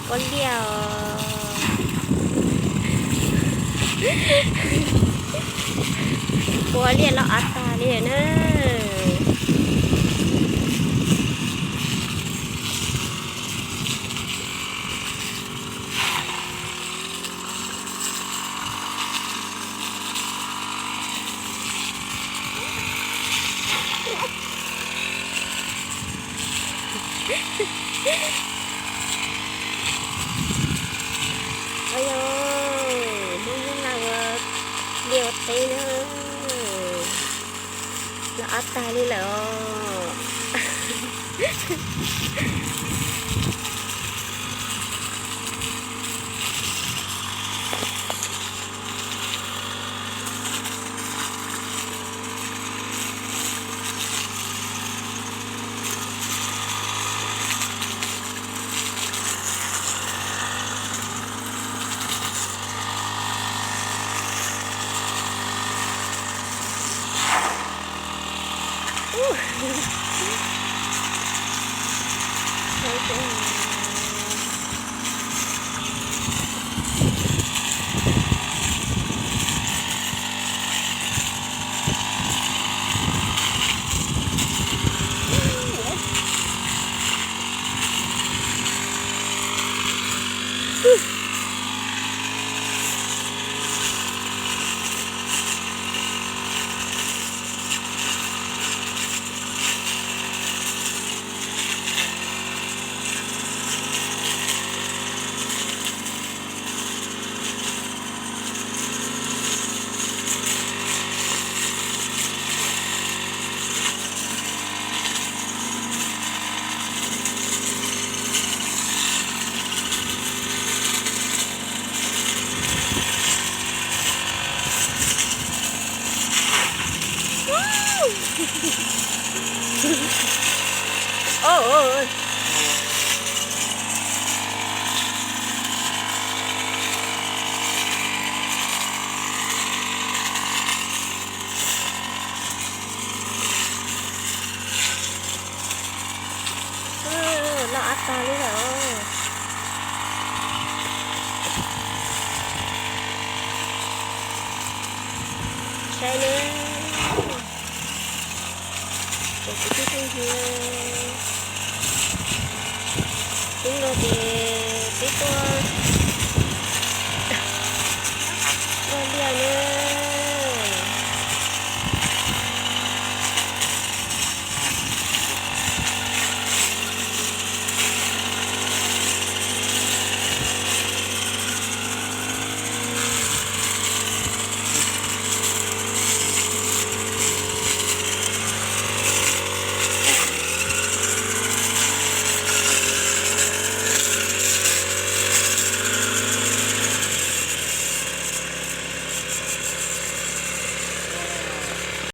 Ua liaj os. Ua liaj loj av tag li na. Ua yog Hmoob Nyab Laj ua liaj ua teb na, loj av tag li lawm os. Loj av tag li lawm. Saib nawb, cov kwv tij phooj ywg, hnub no ces